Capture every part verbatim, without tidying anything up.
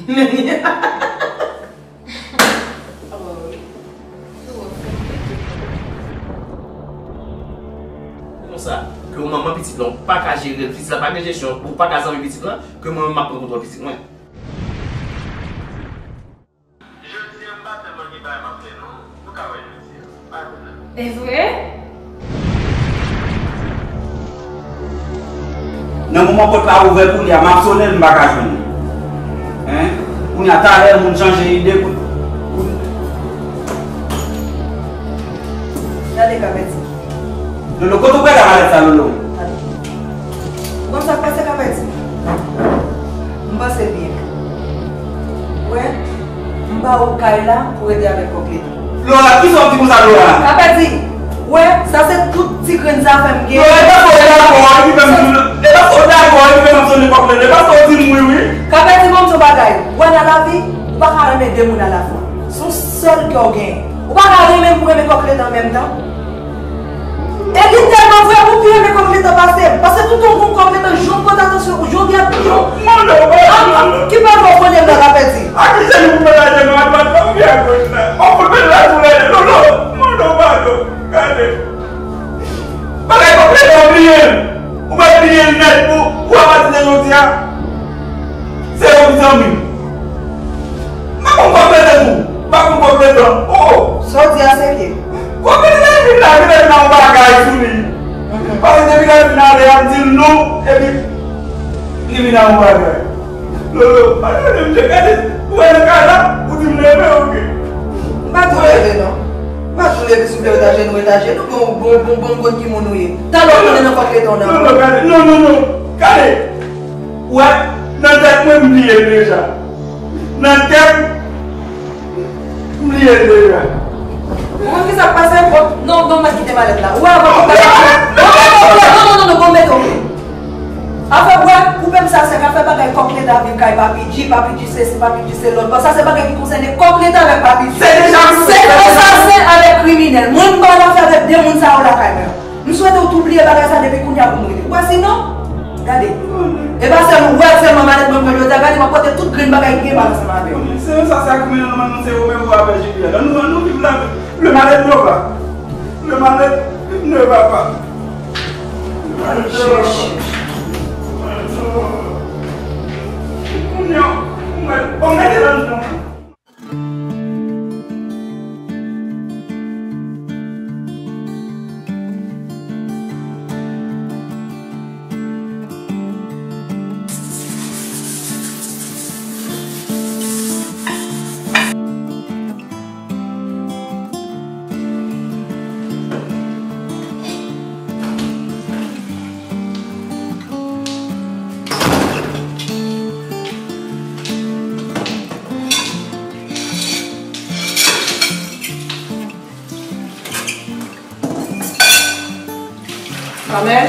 Men li. Konsa, ke w manman pitit lan, ou pa ka jere l, pitit la pa gen jesyon, ou pa ka zanmi pitit lan, ke mwen menm m ap pran kontwòl pitit mwen. Jodi a, m pa tèlman gen bagay m ap fè non. Nou ka wè jodi a. Pa gen nan. E vre? Nan moman pòt la ouvè pou li a, m ap sonnen l, m pa ka jwenn li. Hein? Kounye a, talè, moun chanje ide pou, pou Gade Kapèdi. Lolo, kote w pral ak malèt sa, Lolo? Gade. Ou konn sa k pase, Kapèdi? M panse byen. Wè, m ba ou kay la pou rete avèk kòk letan. Lolo, kisa w di konsa, Lolo? Kapèdi, wè, sa se tout ti grenn zafè m gen. Lolo, e paske w dakò, epi menm, e paske w dakò, epi menm ap sonnen kòk letan, e paske w di m wi, wi. Kapèdi, ban m di w bagay. Wè, nan lavi, ou pa ka renmen de moun alafwa. Se yon sèl kè w genyen. Ou pa ka renmen m pou renmen kòk letan an menm tan. E li tèlman vre, ou pi renmen kòk letan pase m. Paske tout tan ou konn kòk letan, jan w pote atansyon, jan w gen atansyon. Mande w pa. Ki pa bon konnen m nan Kapèdi? Akize nou pou mennaj nou, al bat fanmi a gòj la. Ou pou mennaj ou rele Lolo. Mande w padon. Gade. Bagay kòk letan ou bliye l. Ou pa bliye l nèt pou, pou apati de jodi a. Se yon zanmi m. M pa konn kòk letan tou. M pa konn kòk letan. Oh, oh. Sa w di a serye? Kòk letan vin la, vin nan yon bagay sou li. Paske depi lè l vin ale, ap di l non, epi li vin nan yon bagay. Lolo, pa tande m, gade, ou wè nan kay la, ou di m leve, oke. M pa di w leve non. M pa di w leve, si w vle rete ajenou, rete ajenou, bon, bon, bon, bon, m konn ki moun ou ye. Talè w tounen nan kòk letan w nan. Lolo, gade, non, non, non, gade. Ou wè, nan tèt mwen, m bliye l deja. Nan tèt, m bliye l deja. Ou konn kisa k pase? Bon, non, non, mèt kite malèt la. Ou wè, avan pou mèt. Non, non, non, non, non, non, bon, mèt, oke. Afè, wè, koupe m sa sèk, afè bagay kòk letan vin kay Papi G, Papi G se si, Papi G se lòt. Bon, sa se bagay ki konsène kòk letan avèk Papi G. Se deja se konsa se avèk kriminèl. Mwen, m pa nan afè avèk de moun sa yo lakay mwen. M swete w tou bliye bagay sa depi kounye a pou m rele. Ou wè sinon? Gade. E pa sèl ou wè sèlman malèt mwen pran jodi a. Gade, m ap pote tout grenn bagay ki gen mal ansanm avè w. Se sa, sa ki mennen nou, nou se Romeo avè Juliet. Ann nou, ann nou viv la. Le malèt nou va. Le malèt ne va pa. Chèche. Kounye a, ou mèt, ou mèt nan nou. Amèn.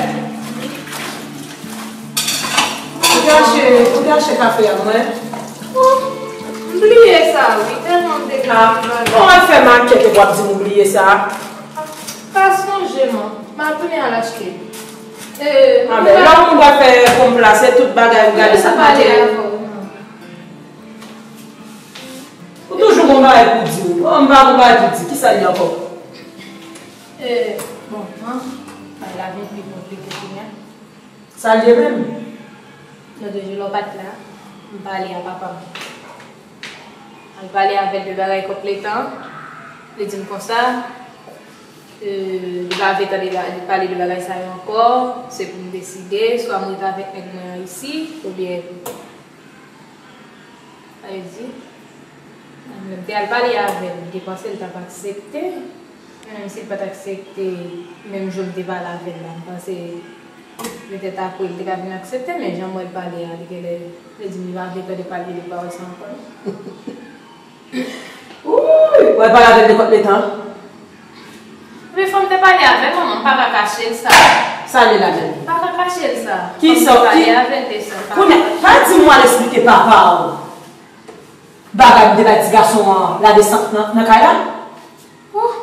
Ou te achte, ou te achte kafe a pou mwen? Oh, m bliye sa, wi. Tèlman m te gen. Ah, bon, w al fè makèt epi w ap di m ou bliye sa. Pa sonje, non. M a tounen al achte. Eh, ah, men lè yon moun pral fè konplas, se tout bagay ou gade sa k manke. Ou toujou gon bagay pou di w. Oh, m pa gon bagay pou di. Kisa l ye ankò? Eh, bon, an, bagay la vin pi konplike kounye a. Sa l ye menm? Lòt jou lè w pa t la, m pale a papa m. Al pale avè l de bagay kòk letan. Li di m konsa, euh, li pa vle tande ba-, pale de bagay sa yo ankò, se pou m deside, swa m rete avèk nèg mwen an isi, oubyen Sa vle di, mwen menm te al pale avè l, m te panse l t ap aksepte. Men menm si l pa t aksepte, menm jou m te pale avè l la, m panse petèt apre l te ka vin aksepte, men jan m wè l pale a, li genlè vle di m li pa vle tande pale de pawòl sa ankò non. Wouy! W al pale avè l de kòk letan? Epi fò m te pale avè l, manman, m pa ka kache l sa. Sa l ye ladan l? M pa ka kache l sa. Kisa? Fò m te pale avè l de sa, m pa ka kache l. Kounye a, pa di m w al esplike papa w bagay m te bay ti gason an, ladesant nan, nan kay la? Oh,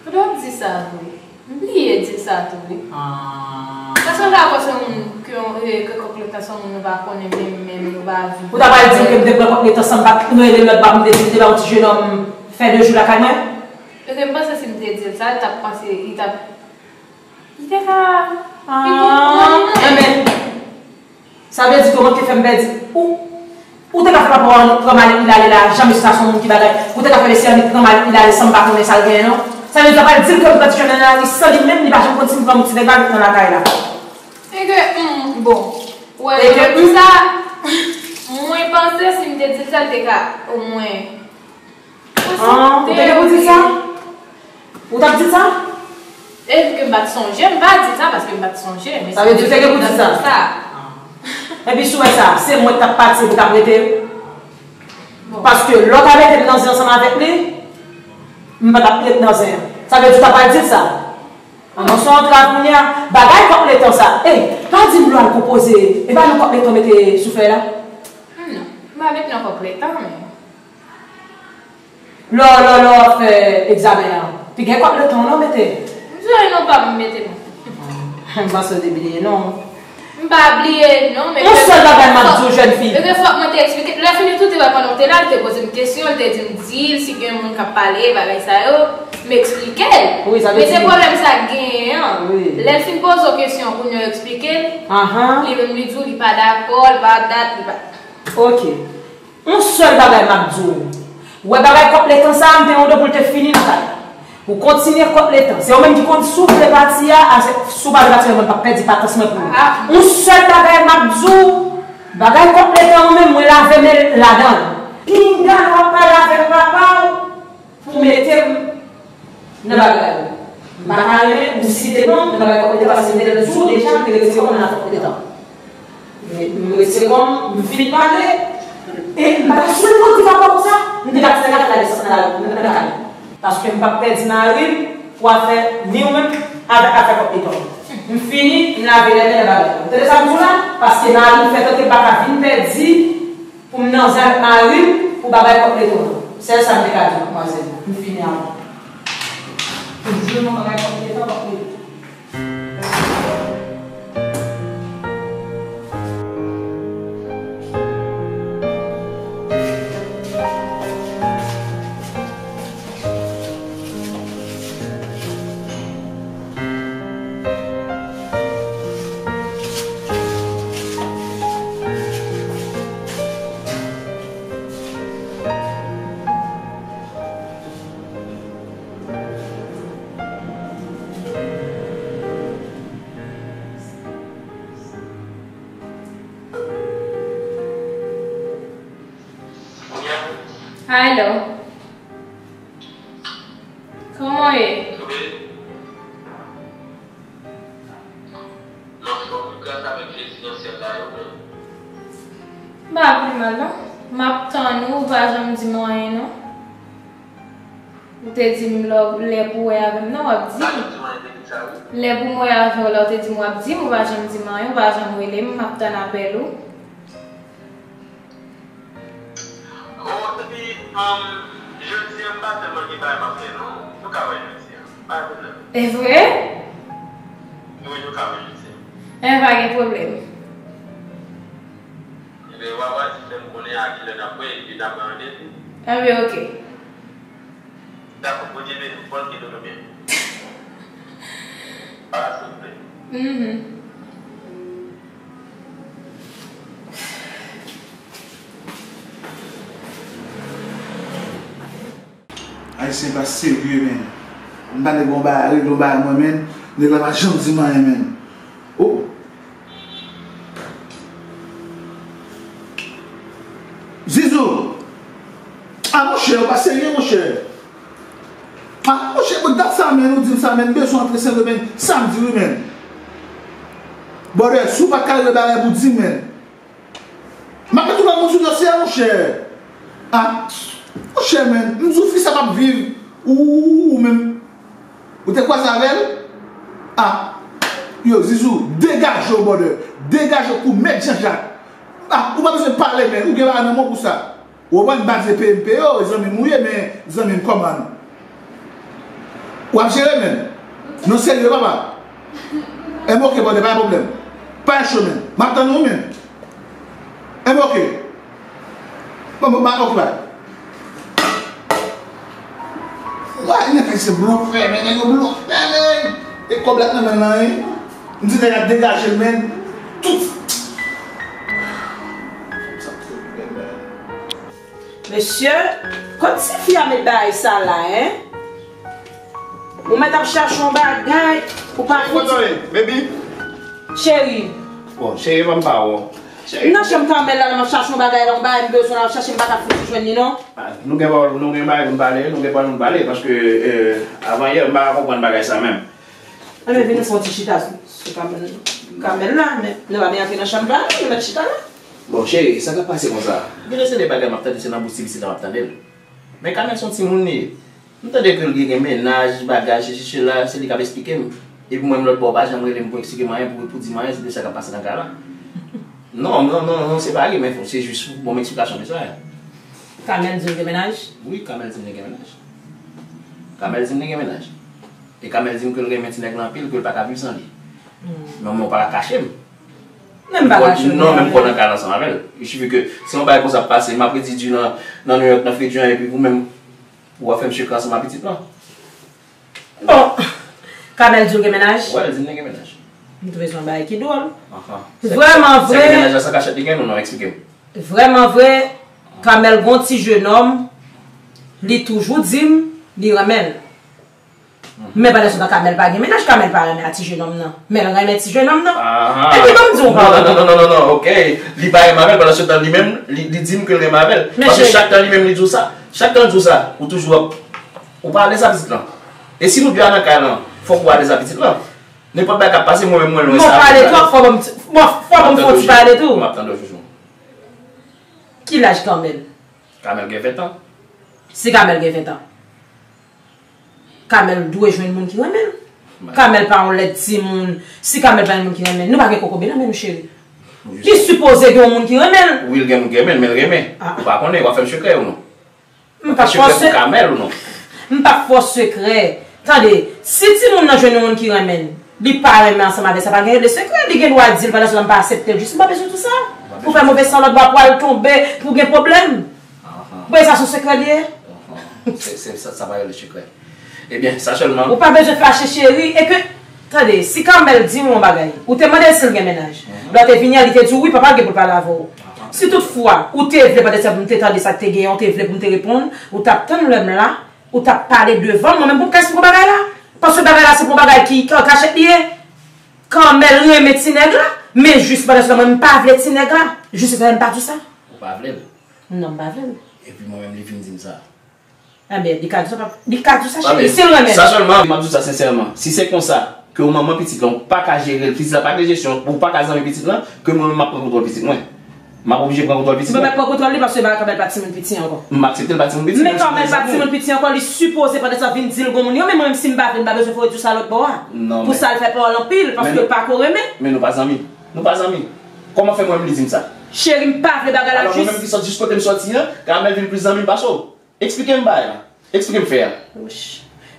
faudrait w di sa tou. M bliye di l sa tou, wi. Ah. Paske m ta panse yon moun Yon, e, ke kòk letan se yon moun nou pa konnen menm, menm nou pa viv. Ou ta pral di m ke m te pran kòk letan san m pa t rele lòt bab, m te di m te ba yon ti jenòm fè de jou lakay mwen? Paske m panse si m te di l sa, li t ap panse, li t ap, li te ka, li konprann mwen. Enben, sa vle di ke w manke fè m pèdi. Ou, ou te ka fè papa w pran malik li ale la, jan mesye sa se yon moun ki bagay. Ou te ka fè mesye an li pran malik li ale san m pa konnen sa l genyen, non. Sa vle di, w ta pral di l ke m pran ti jenòm nan lari san li menm, li pa janm konn si m pran yon ti nèg malik nan lakay la. E ke, hmm, bon. Wè, e ke, hmm, sa, mwen panse si m te di l sa, l te ka, omwen. An, ou te gen pou di sa? Ou t ap di sa? E ke m pa t sonje, m pa di sa paske m pa t sonje, men sa vle di ou te gen pou di sa. Epi si w wè sa, se mwen k t ap pati pou w t ap rete? Bon. Paske lè w ta mete m nan zen ansanm avèk li, m pa t ap ret nan zen an. Sa vle di ou ta pral di l sa? An, non, se yon antrav kounye a. Bagay kòk letan sa. Ey, pa di m lè w al konpoze. E pa nan kòk letan w mete sou fèy la? Non, m pa met nan kòk letan, men. Lè w, lè w, lè w ap fè egzamen an, te gen kòk letan w non mete? M sonje non pa m mete non. M panse w te bliye non. M pa bliye non, men yon sèl bagay m ap di w, jèn fi. Epi fòk mwen te eksplike. Lè fini tou, te wè pandan w te la, l te poze m kesyon, l te di m di l si gen moun k ap pale, bagay sa yo, m eksplike l. Wi, sa vle di. Men se pwoblèm sa k genyen an. Wi. Lè l fin poze w kesyon, kounye a w eksplike l, ahan, li menm li di w li pa dakò, li pa dat, li pa. Ok. Yon sèl bagay m ap di w. Ou wè bagay kòk letan sa a, m te mande w pou l te fini nan kay la. Ou kontinye kòk letan. Se ou menm ki konn si w vle pati a, a se, si w pa vle pati a, mwen p ap pèdi patans mwen pou ou. Ah. Yon sèl bagay m ap di w, bagay kòk letan an menm, mwen lave men ladan l. Pinga lè w ap pale avèk papa w, pou mete m nan bagay. M pa ta renmen ou site non m nan bagay kòk letan paske m te di w deja m te retire kò m nan kòk letan. Men m retire kò m, m fin pale, e m pa ta sou l pou di papa konsa, m te ka fè gade la desans nan la, nan, nan kay. Paske m p ap pèdi mari m pou afè ni ou menm avèk afè kòk letan. M fini, m lave lè men nan bagay. Ou tande sa m di w la? Paske mari m fè tante m pa ka vin pèdi pou m nan zen avèk mari m pou bagay kòk letan. Sèl sa m te ka di w, madmwazèl. M fini avè w. Toujou nan bagay kòk letan, kòk letan. Hello. Kòman w ye? M anfòm wi, gras avèk Jezi nan syèl la, e ou menm? M pa pi mal non. M ap tann ou, ou pa janm di m anyen non. Ou te di m lè, lè pou wè avè m nan, w ap di m. Pa janm di m anyen de sa wi. Lè pou m wè avè w la, ou te di m w ap di m, ou pa janm di m anyen, ou pa janm rele m, m ap tann apèl ou. Oh, epi, um, jodi a, m pa tèlman gen bagay m ap fè, non. Nou ka wè jodi a. Pa gen pwoblèm. E vre? Wi, nou ka wè jodi a. E pa gen pwoblèm. Ebyen, Wawa di fè m konnen a kilè n ap wè, epi n ap randevou. Ebyen, oke. Dakò, Bondye beni w. Bon, ke nou byen. Pale, silvouplè. Mhm. Ayisyen pa serye, men. M pa nèg yon bagay, regle yon bagay mwen, men. Nèg la pa janm di m anyen, men. Oh. Zizou! Ah, monchè, ou pa serye, monchè. Ah, monchè, pou dat sa, men, ou di m sa, men, m bezwen antre Sendomeng samdi, wi, men. Brother, si ou pa ka regle bagay pou di m, men. M ap met yon lòt moun sou dosye a, monchè. Ah, monchè, men, m di w fi sa p ap viv. Ou, ou, ou, ou menm. Ou te kwaze avè l? Ah. Yo, Zizou, degaje w, brother. Degaje w kou mèt Janjak. Ah, ou pa bezwen pale, men. Ou gen bagay nan men w pou sa. Ou konprann, m pa di se peye m peye w, zanmi m ou ye, men zanmi m kòman. W ap jere, men. Non, serye, papa. M oke, brother, pa gen pwoblèm. Pa cho menm. M ap tann ou menm. Enben oke. Bon, bon, ba, oke, bay. Wa, nèg la se blofè, men nèg yo blofè, men. E kòb la nan men nan, wi. M di nèg la degaje l, men. Tout. Mesye, kot tifi a met bagay sa la, en? Ou mèt ap chache yon bagay, ou pa fouti. Baby. Cheri. Bon, cheri, ban m pa wè w. Cheri. Nan chanm Kamèl la, m ap chache yon bagay la, yon bagay m bezwen la, m ap chache, m pa ka fouti jwenn li, non. Ah, nou gen pawòl, nou gen bagay pou n pale, nou gen pawòl pou n pale, paske, euh, avan yè, m pa ka konprann bagay sa menm. Anben, vin nou fè yon ti chita sou, sou Kamèl, Kamèl la, men nou pa byen antre nan chanm pa nou, nou mèt chita la. Bon, cheri, sa k ap pase konsa? Gen yon seri de bagay m ap tande, se nan bouch ti pitit la m ap tande l. Men Kamèl se yon timoun li ye. M tande ke l gen, gen mennaj, bagay, sesi, sela, se li k ap eksplike m. Epi mwen menm lòt bò, pa janm rele m pou eksplike m anyen, pou, pou di m anyen de sa k ap pase nan kay la. Non, non, non, non, se pa li, men se jis bon, m eksplikasyon bezwen. Kamèl di l gen mennaj? Wi, Kamèl di m li gen mennaj. Kamèl di m li gen mennaj. E Kamèl di m ke l renmen ti nèg la anpil, ke l pa ka viv san li. Men mwen, w pa ka kache m. Men m pa kache w. Non, men m kwè nan kay la ansanm avè l. Il suffit ke si yon bagay konsa ap pase, m ap redi di nan, nan New York, nan Fredjou an, epi ou menm, w ap fè m sekrè ansanm ak pitit lan. Bon, Kamèl di w gen mennaj? Wè, l di m li gen mennaj. M twouve se yon bagay ki dwòl. Vrèman vre. Se gen mennaj la san kachèt li gen, non, non, eksplike m. Vrèman vre, Kamèl gon ti jenòm, li toujou di m li renmen l. Men pandan se tan Kamèl pa gen mennaj, Kamèl pa renmen a ti jenòm nan. Men l renmen ti jenòm nan. Epi ban m di w yon pawòl. Non, non, non, non, non, non, ok. Li pa renmen avè l, pandan se tan li menm, li, li di m ke l renmen avè l. Paske chak tan li menm li di w sa. Chak tan l di w sa, ou toujou ap, ou pa alèz a pitit lan. E si nou de a nan kay lan, fòk ou alèz a pitit lan. Nenpòt bagay k ap pase, mwen menm mwen lwen sa. Non, pale twòp, fò ban m, fò ban m fè yon ti pale tou. M ap tande w, chouchou. Ki laj Kamèl? Kamèl gen ven tan. Si Kamèl gen ven tan, Kamèl dwe jwenn moun ki renmen l. Kamèl pa yon lèd timoun. Si Kamèl pa gen moun ki renmen l, nou pa gen kokobe nan men nou, cheri. Li sipoze gen yon moun ki renmen l. Wi, l gen moun ki renmen l, men l renmen. Ou pa konnen, w ap fè m sekrè ou non? M p ap fè w sekrè pou Kamèl ou non? M p ap fè w sekrè. Tande, si timoun nan jwenn yon moun ki renmen l, li pa renmen ansanm avè sa, pa gen rele sekrè. Li gen dwa di l, pandan se tan m pa aksepte l, jis m pa bezwen tou sa. Pou fè move san lòt bò, pou al tonbe, pou gen pwoblèm. Bon, e sa se yon sekrè li ye? Se, se, sa, sa pa rele sekrè. Ebyen, sa sèlman. Ou pa bezwen fache, cheri, e ke, tande, si Kamèl di w yon bagay, ou te mande l si l gen mennaj. Lè w te vini an, li te di w wi, papa l gen pou l pale avè w. Si toutfwa, ou te vle, pandan se tan m te tande sa k te genyen, ou te vle pou m te reponn, ou t ap tann lè m la, ou t ap pale devan mwen menm pou m ka eksplike w bagay la. Paske bagay la, se pa yon bagay ki, ki an kachèt li ye. Kamèl renmen ti nèg la, men jis pandan se tan mwen, m pa vle ti nèg la. Jis se sa, m pa di w sa. Ou pa vle l? Non, m pa vle l. Epi mwen menm, li vin di m sa. Enben, li ka di sa, li ka di sa, cheri, si l renmen l. Sa sèlman, m ap di w sa sensèman. Si se konsa, ke ou manman pitit lan, ou pa ka jere l, pitit la pa gen jesyon, ou pa ka zanmi pitit lan, ke mwen menm m ap pran kontwòl pitit mwen. M ap oblije pran kontwòl pitit mwen. Ou pa mèt pran kontwòl li paske Kamèl pa timoun piti ankò. M aksepte l pa timoun piti, men Kamèl pa timoun piti ankò, li sipoze pandan sa vin di l gon moun yo, men mwen menm si m pa vle, m pa bezwen fè w di w sa lòt bò a. Pou sa l fè pawòl anpil, paske l pa ko renmen. Men nou pa zanmi. Nou pa zanmi. Kòman fè mwen menm li di m sa? Cheri, m pa vle bagay la jis. Alò mwen menm ki sòt jis kote m sòti an, Kamèl vin plis zanmi m pase w. Eksplike m bagay la. Eksplike m fè a.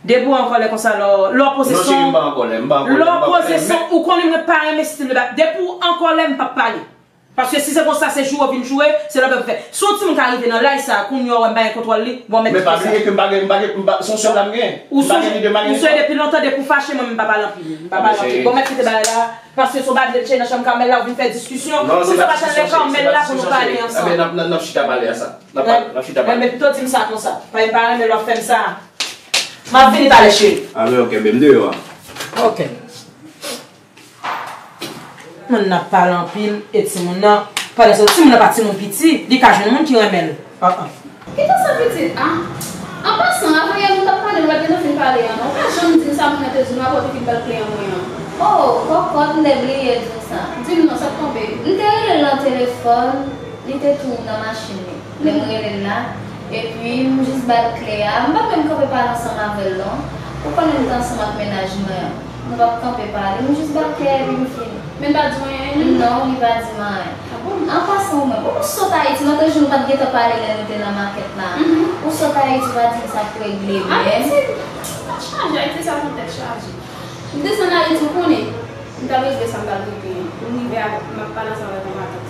Depi w an kòlè konsa, lè w, lè w poze son, lè w poze son, ou konnen mwen pa renmen stil de bagay. Depi w an kòlè, m p ap pale. Paske si se konsa, se joure w vin joure, se lè w fè. Si yon timoun ka rive nan laj sa, kounye a w wè m pa gen kontwòl li, bon, mèt kite sa. Men pa bliye ke m pa gen, m pa gen, m pa, se yon sèl la m gen. M pa gen lidè, m pa gen lidè. Ou swe depi lontan, depi w fache, mwen menm m pa pale anpil. M pa pale anpil. Bon, mèt kite bagay la, paske se yon bagay de tchè nan chanm Kamèl la, ou vin fè diskisyon. Pou sa pa chan lè Kamèl la pou nou pale ansanm. N ap, n ap, n ap chita pale a sa. N ap, n ap chita pale. Men pito di m sa konsa. Paske m pa renmen lè w ap fè m sa. M ap vini talè, cheri. A, men oke, ben m deyò a. Oke. Moun nan ap pale anpil, e timoun nan, pandan se timoun nan pa timoun piti, li ka jwenn moun ki renmen l. Ah, ah. Kite sa pitit, ah. An pasan, avan yè nou t ap pale, nou pa t gentan fin pale an non. Ou pa janm di m sa moun nan te di w apre w te fin ba l kle an mwen an. Oh, kòkòt, m te bliye di w sa. Di m non, sa k tonbe? M te rele l nan telefòn, li te tou nan machin li. Lè m rele l la, epi m jis ba l kle a. M pa t menm kanpe pale ansanm avè l non. Ou konnen m te ansanm ak mennaj mwen an. Nou p ap kanpe pale. M jis ba l kle a epi m fini. Men l pa di w anyen, non? Non, li pa di m anyen. Ah bon? An pasan, ou menm, ou sot Ayiti, m antre jou nou pa t gentan pale lè nou te nan makèt la. Ou sot Ayiti, ou pa di m sa k regle menm. Ayiti, tèt chaje, Ayiti sa gon tèt chaje. M desann Ayiti, ou konnen. M ta bezwen sa m pral rete an. Pou m rive a, m ap pale ansanm avèk yon matant.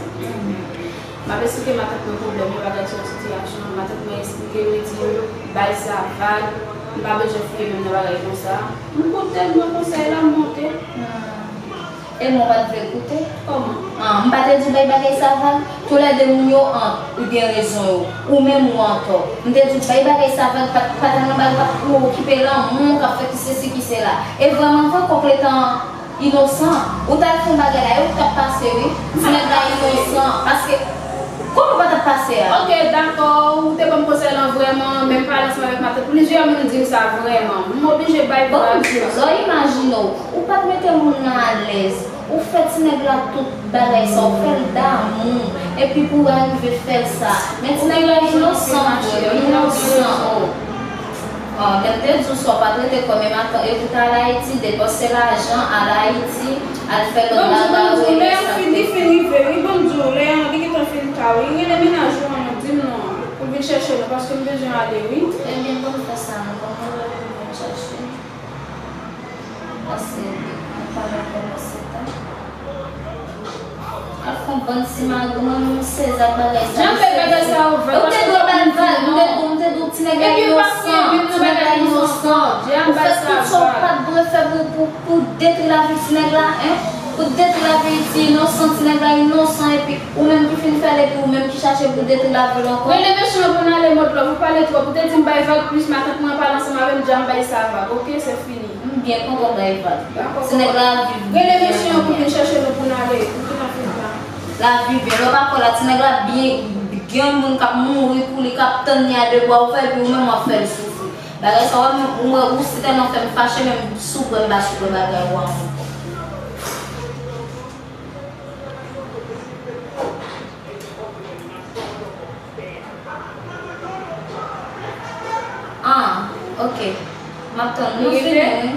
M ap esplike matant mwen pwoblèm yo, bagay sou sitiyasyon an. Matant mwen esplike, li di m, bay sa vag, m pa bezwen fouye menm nan bagay konsa. M koute l, m pran konsèy la, m monte. E mwen pa t vle koute. Kòman? Ah, m pa te di w bay bagay sa vag? Toulède moun yo an, ou gen rezon yo. Ou menm ou antò. M te di w bay bagay sa vag, pa t, pa t al nan bagay, pa t pou okipe lanmou k ap fè ki sesi ki sela. E vrèman vre, kòk letan inosan. Ou t al fè yon bagay la, e ou t ap pase, wi. Ti nèg la inosan. Paske, kòman ou pa t ap pase a? Ok, dakò, ou te ban m konsèy lan vrèman, men m pale ansanm avèk matant. Plizyè moun di m sa vrèman. M oblije bay vag. Bon, Dye, lè w imajine w, ou pa t mete moun nan alèz. Ou fè ti nèg la tout bagay sa, ou fè l damou. Epi pou w arive fè l sa. Men ti nèg la inosan, vre, inosan, oh. Ah, lè m te di w sa, w pa t rete kwè, men matant, e pou t al Ayiti, depanse lajan, al Ayiti, al fè lòt bagay, wi, lè an fin, li fin rive, wi, ban m di w, lè an, li gentan fin ta, wi, rele mennaj ou an, di m non, pou l vin chèche nou, paske m bezwen ale, wi. Ebyen, ban m fè sa, non, ban m rele pou l vin chèche. Pase, mwen pa nan kòmanse tan. Ap fè yon bann ti magouman, nou sezi ak bagay sa. Jan fè bagay sa ouvè, ou te dwe ba l vag, ou te dwe, ou te dwe, ti nèg la inosan, ti nèg la inosan. Ou fè tout sa ou pa t dwe fè pou, pou, pou detwi lavi ti nèg la, en? Pou detwi lavi ti inosan, ti nèg la inosan, epi ou menm ki fin fè l, epi ou menm ki chache pou detwi lavi l ankò. Rele mesye an pou n ale, Modlove, ou pale twòp, ou te di m bay vag plis, matant mwen an pale ansanm avè m, di a m bay sa vag, oke, se fini. M byen kontan bay vag. Dakò, ti nèg la viv byen. Rele mesye an pou vin chèche nou pou n ale, pou tout afè sa. La viv byen. Lè w pa kwè la, ti nèg la byen, gen moun k ap mouri pou li, k ap tann li a de bra ouvè, epi ou menm w ap fè l soufri. Bagay sa, w ap, ou wè, ou si tèlman fè m fache, menm si w kwè m pa sou bagay ou an ankò. Ah, ok. M ap tann nou fini, wi.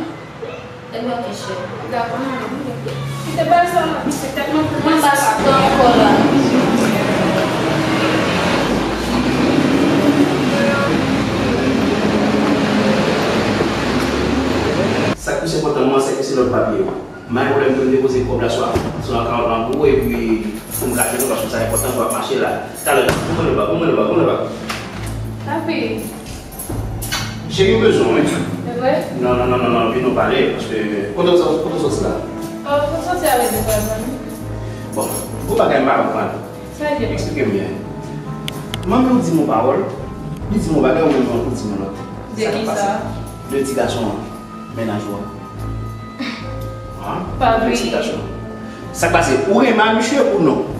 Ebyen, ok, cheri. Dakò, manmi. Kite bagay sa la, misye tèlman pou mwen, sa pa ankò la. Sa k plis enpòtan, mwen, se ke se lòt papye yo. M pa gen pwoblèm pou m depoze kòb la sou, sou akawont lan pou ou, epi pou m ka jwenn ou, paske sa enpòtan pou w ap mache la. Talè, ou mande pa, ou mande pa, ou mande pa. Papi. Cheri, m bezwen w, wi. Se vre? Non, non, non, non, non, vin nou pale, paske kote w sot-, kote w soti la? Oh, m soti avèk de pwazon. Bon, gon bagay m pa konprann. Sa vle di? Eksplike m byen. Manmi w di m yon pawòl, li di m yon bagay, ou menm ou di m yon lòt. De ki sa? De ti gason an, mennaj ou an. An? Papi. Felisitasyon. Sa k pase? Ou renmen a misye ou non?